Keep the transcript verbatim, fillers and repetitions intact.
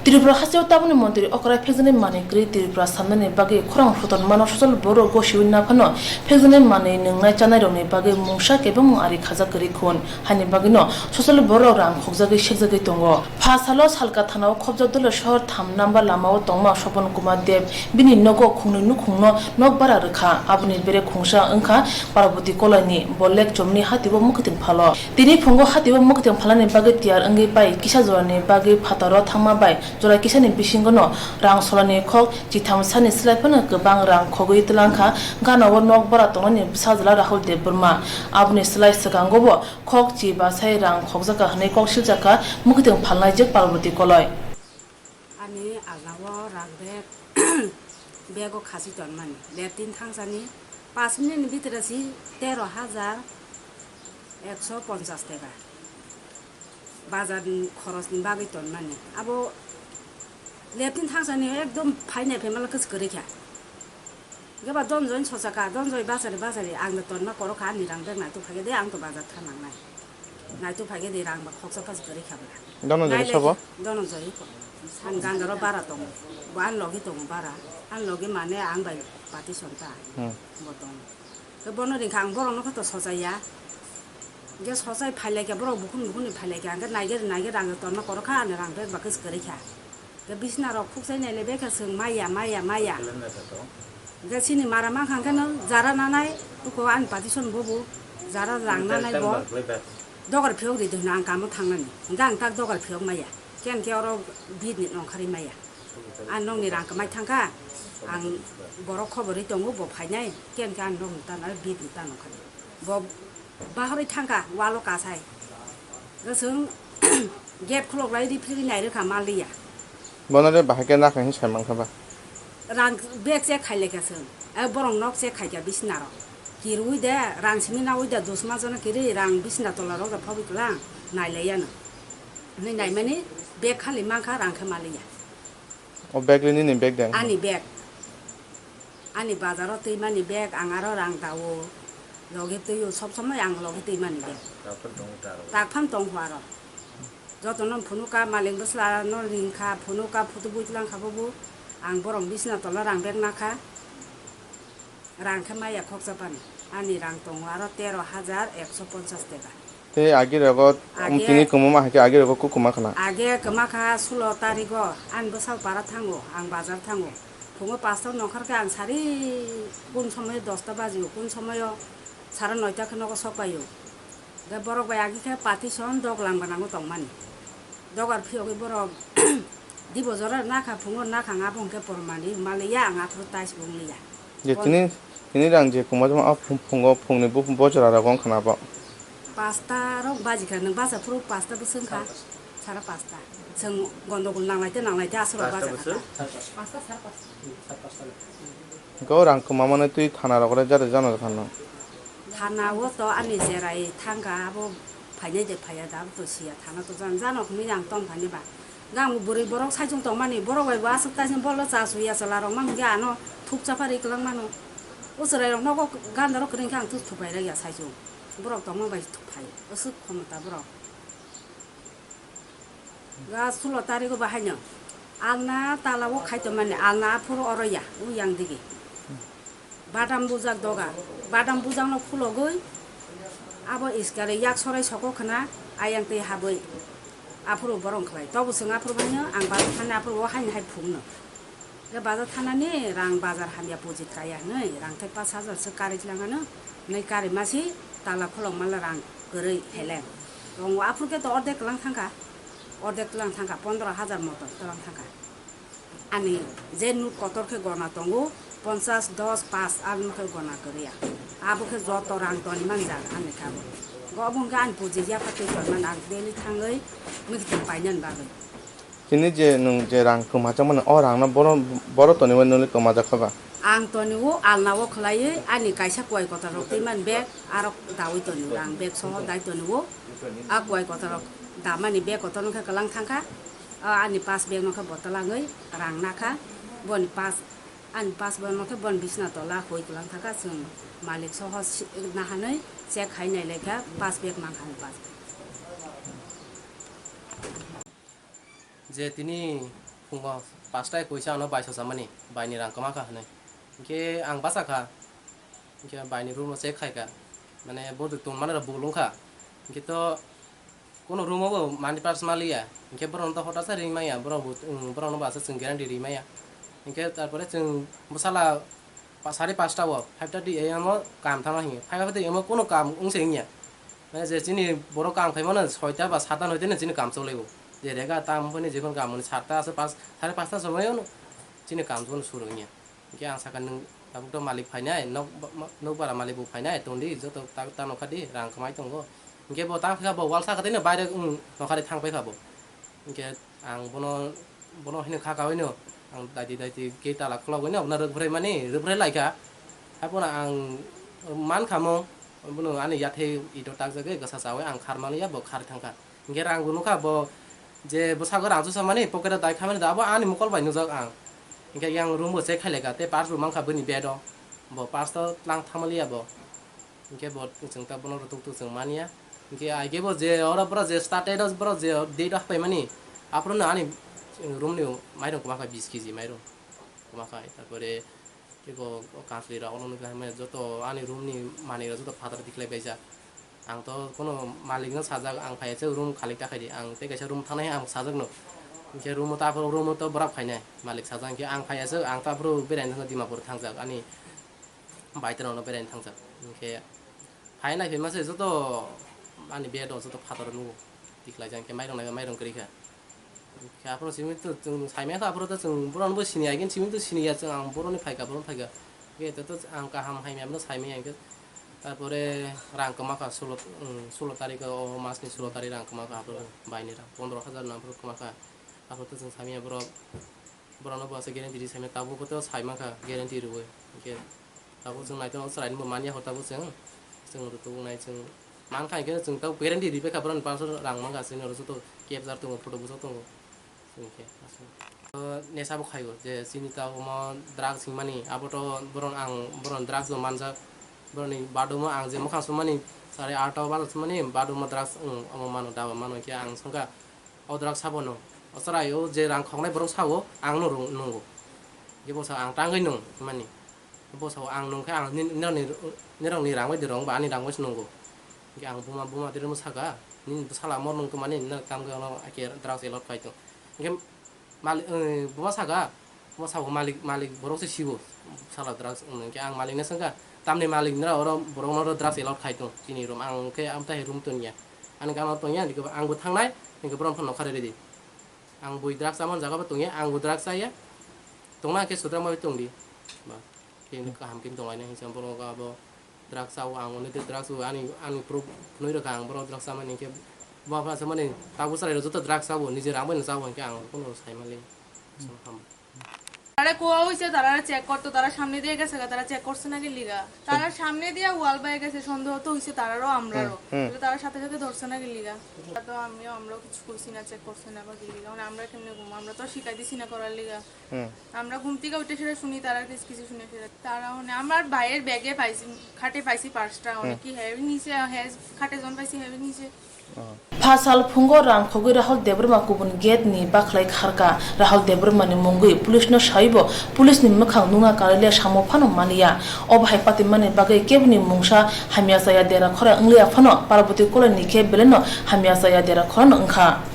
Tripura hasteo tabukni montri okra phekjaknai manwi kwrwi Tripura samnani bagwi khorang soton mano sosol borok gosiwi naphano phekjaknai manwi nwngnai chanairokni bagwi mungsa kebengmung ari khajak kwrwi khun. Haini bagwino sosol borok rang khokjagwi sekjagwi tongo. Pha salo Salka thanao khobjak Dolai sohor tham number lamao tongma Sopon Kumar Deb bini nogo khungnwi nukhungno nok bara rwkha. Aboni bere khungsa wngkha Parvati Koloini, bo lek chomni hatio mwkhwtwng phalo. Tini phungo hatio mwkhwtwng phalani bagwi tiyar wngwi pai kisa jorani bagwi phataro thangma bai jora kisani bisingono rang solani khok chitham sani slai phano kwbang rang khogwi twlangkha ganao nok bara tongnani bwsajla Rahul Debbarma. Aboni slai swkangobo khok chi basai rang khokjakha hwnwi kok siljakha mwkhwtwng phalnaijwk Parvati Koloi. Ani alnao rang bag, bego khasi tonmani. Leptin thangsani pas minute ni bitire si tero hajar ekso ponchas teka. Bazar ni khoros ni bagwi tonmani. Abo leptin thangsani ekdom phainai phaimala kwchwk kwrwi kha. Geba Donjoy sochaka, Donjoy bachari bachari ang da tonma korokha ani rang bag naituk phaikhe de ang to bazar tha nangnai. Naituk phaikhe de rang ba khoksa phas kwrwi kha bwla. Donjoy sobo? Donjoy. Ang gandaro bara tongo. Bo ang logi tongo bara. Ang logi mane ang bai pati sonta. Hmm. Bo tongo. Ke bono ringkha ang borok nokha to sochaya. Ge sochai phailaikha borok bukhun bukhun ni phailaikha. Ang naigeri naigeri ang tonma korokha ani rang bag ba kwchwk kwrwi kha. Ke bisna rok khukchai nailai bekha chwng maya, maya, maya. Ke chini mara mankha khe no jara nanai, tuko ani partition bobo, jara rang nanai bo. Dogar phiyok ri dihna ang kamo thangnani. Hingke ang tak dogar phiyok maya. Ken ke oro bid ni nongkhari maya. Ang nokni rang kwmai thangkha, ang borok khoborwi tongo, bo phainai, ken ke ang nokni tana bid ni tano kha. Bo bahorwi thangkha, walo kasai. Chwng gate khulok lai ri phirwi nai rwkha maliya. Bono de bahai khe nakha hin sai mankha ba? Rang bag check khai laikha chwng. E borok nok check khaikha bisna rok. Kirwi de rang simi nawi de dusma jono kirwi rang bisna tola rok de phobwi kwlang nai lai yano. Nai naimani bag khali mankha rang khe maliya. O bag le nini bag de? Ani bag. Ani bazaro twimani bag, ang aro rang dawo. Logi twiyo, sob somoi ang logi twimani bag. Takphano tongo ta aro. Takphano tongkho aro. Jotono phunukha, maleng bwsla no ringkha, phunukha, phutu bui twlangkha bobo. Ang borok bisna tola rang bag nakha. Rang khe maya khoksa pani. Ani rang tongo aro tero hajar ekso ponchas teka. Tei agi rogo, um, age tini kwmama hai khe agi rogo kuk kwma khna. Age kwma kha sulo tarigo, ani bwsal para thango, ang bazar thango. Phungo pasta nongkhor khe ang sari kun somoyo dosta bajio, kun somoyo sara noita khe nogo sok paio. Ge borok bai agi khe partition doglam gwnango tongmani. Dogar phiyogwi borok dibo jora nakha phungo nakha ang abo hwnkhe pormani maliya ang aphuru tais wng liya. Je tini, tini rang je kwma jama a phung-, phungo phungni bu-, bojra rogo wngkha na bo? Pasta rok baji kha, nwng bacha phuru pasta bwswk wngkha? Sara pasta. Chwng gondogol nanglaite nanglaite aswk rok bacha kha. Pasta bwswk? Pasta, sara pasta. Go rang kwma mane twi thana rok re jare jano thana. Thana o to ani jerai thangkha abo phainai de phaiya da abo to siya thana to jan jano hwnwi ang tong thani ba. Gang bwrwi borok saichung tongmani, borok bai bo aswk taising bolo cha suya chwla rok mang hwnkhe ano thuk chapari kwlang mano. O chwrai rok nogo ganda rok kwrwngkhe ang thuk thupai rwya saichung. Borok tongma bai thupai, aswk khomota borok. Ga sulo tarigo bahaino alna tala o khai tongmani, alna aphuru oro ya, o yang digi. Badam bujak doga, badam bujakno khulogwi abo iskari yak sorai soko khna ayang twi habwi aphuru borong khlai. Tobo chwng aphuru baino ang bazar thani aphuru o haini hai phungno. Khe bazar thanani rang bazar hamya pujit kaya hwnwi rang thai pash hajar se kari tlang ano, nai kari masi tala kholong mala rang kwrwi heleng. Tongo aphuru khe to ordek kwlang thangkha, ordek kwlang thangkha, pondro hajar moto kwlang thangkha. Ani je note kotor khe gona tongo, ponchas, dos, pash, ano khe gona kwrwi ya. Abo khe joto rang toni manjak ani kabo. Go obo hwnkhe ani pujit yapha twi tonmani ang daily thangwi mwkhitwng painani bagwi. Tini je nwng je rang kwmajak mano, o rangno boro, boro toniwi nwnwi kwmajak kha ba? Ang tonio alna o khwlaiwi ani kaisa kuai kotor rok twi man bag, aro dawi tonio, rang bag soho dai tonio. A kuai kotor rok damani bag kotor no khe kwlang thangkha. A ani pash bag no khe bo twlangwi rang nakha. Boni pash, ani pash bag no khe boni bisna tola hoi kwlang thangkha, chwng malik soho si-, nahanwi check khai nai laikha pash bag mankha ni pash bag. Je tini Phungo paanch ta poisa ano baiso chamani, baini rang kwma kha hwnwi. Hinkhe ang bacha kha, hinkhe baini room o check khai kha, mane bo tong mani rok bul wng kha. Hinkhe to kuno room o bo money purse ma liya, hinkhe borok no to hotar sa ring maya, borok bo, um, borok no bo aswk chwng guarantee ri maya. Hinkhe tarpore chwng bwsala pa-, sare paanch ta o, five thirty A M o kam thangma hinkhe, five thirty A M o kuno kam wng se wngya. Mane je chini borok kam khai mano soita ba sata noita no chini kam cholai o. Je rega tam hwnwi jekon kam hwnwi sata ase pas, sare paanch ta somoi o chini kam jono suru wngya. Hinkhe ang sakha nwng tabuk to malik phainai, nok, nok bara malik bo phainai, tondi joto ta, ta nokha di rang kwmai tongo. Hinkhe bo ta kha bo wal sakha tei no baire wng nokha di thang pai kha bo. Hinkhe ang bono, bono hino kha kaui no, ang daiti daiti gate tala khulogwi no, bono rwkphrai mani, rwkphrai lai kha. Haphano ang man kha mo, bono ani yathai ito takjagwi gwsa chaui ang khar man ya, bo khar thang kha. Hinkhe rang bo nukha, bo je bwsago rang chusa mani, pocket o dai kha mani, abo ani mokol bai nujak ang. Hinkhe yang room bo check khai lai kha, tei purse bo man kha bini bed o, bo purse to tlang thang man ya bo. Hinkhe bo chwng ta bono rwtuk tuk chwng man ya. Hinkhe aige bo je oro borok je started o borok je date o hapai mani, aphuru no ani room ni mairung kwma kha bis kg mairung kwma kha, tarpore tei bo o kanchwlwi rok ono nukha hamya joto ani room ni manwi rok joto phatar tikhlai baijak. Ang to kono malik no sajak, ang phai aswk room khalik ta khai di, ang tei kaisa room thangnai ang sajak no. Hinkhe room o ta aphuru room o to borok phainai malik sajak, hinkhe ang phai aswk, ang ta aphuru berai thangna Dimapur thangjak ani. Bai tei rokno beraina thangjak. Hinkhe phai nai phaima se joto ani bed o joto phatar nugo. Tiklai jang khe mairung nai mairung kwrwi kha. Hinkhe aphuru simi to chwng sai maya kha, aphuru to chwng borok no bo sini ya, simi to sini ya chwng, ang borok ni phaikha, borok ni phaikha. Hinkhe to ang kaham hai maya no sai maya hinkhe. Tarpore rang kwma kha sulo, um, sulo tarik o, mas ni sulo tarik rang kwma kha aphuru bai ni rang pondro hajar no aphuru kwma kha. Aphuru to chwng sai maya borok. Borokno bo aswk guarantee rwi saimano, tabuk to sai mankha guarantee rwi. Hinkhe tabuk chwng naitokno chwraino bo manya hor tabuk chwng. Chwng rwtubuknai chwng mankha hinkhe chwng tabuk guarantee rwi paikha borokni parcel rang mankha chwngno joto capture tongo, photo bwswk tongo. Chwng khe aswk. O nesa bo khaio je chini tabuk omo drugs hinmani abo to borok ang borokni drugs bo manjak. Borokni badumo ang je mwkhang sumani sare atta o bana sumani badumo drugs, um, omo mano daba mano hinkhe ang swngkha. O drugs sabo no. O chwrai o je rang khoknai borok sao, ang no rung-, nungo. Je bo sao ang tangwi nung, mani. Bo sao ang nung khe ang ni-, nirokni, nirokni rang bai de rong ba ani rang bai se nungo. Hinkhe ang buma, buma tiri mo saka, nini bwsala mo nung tongmani, nini kam khe ono ake drugs allot khai tong. Hinkhe mali-, eh, buma saka, Bo sabo malik, malik borok se sibo, sala drugs wng hinkhe ang malik no swngkha, tamni malik nwra oro borok no oro drugs allot khai tong chini room, ang khe amtwi hai room tongya, ani gana o tongya, hinkhe ang bo thangnai, hinkhe borok phano nokha rw rw di, ang bui drugs chamani jaga bo tongya, ang bo drugs chaya, tongna hinkhe sudra ma tong di, ba. Khe kaham khe tonglaina hinsa borok abo drugs sao, ang hwnwi tei drugs bo ani, ani proof phunui rwkha ang borok drugs chamani hinkhe bo phano samani tabuk chwrai rok joto drugs sao nije rang bai no sao hinkhe ang kono sai manli. Tara kuwa hoise, tara check korto, tara samne diye gese ga, tara check korse na giliga. Tara samne diye wall bai gese, sondeho to hoise tararo amraro. Hmm, hmm. Tara sathe sathe dhorse na giliga. Tara to amio amrao kichu koisi na, check korse na ba giliga. Mane amra kemne ghumo, amra to shikai disi na korar liga. Hmm. Amra ghum theke uthe sere shuni tarar kichu kichu shuni sere. Tara mane amar bhaiyer bag e paisi, khate paisi purse ta, hmm, mane ki heavy nise, he khate jon paisi heavy nise. Oh. Phasal phungo rang khogwi Rahul Debbarma kubun gate ni bakhlai kharkha. Rahul Debbarma ni mungwi police no saibo, police ni mwkhang nungna karaliya samo phano maliya. Obo hai patimani bagwi keboni mungsa hamya chaya dera khora wngliya phano Parvati Kolai ni khe belai no hamya chaya dera khora no wngkha.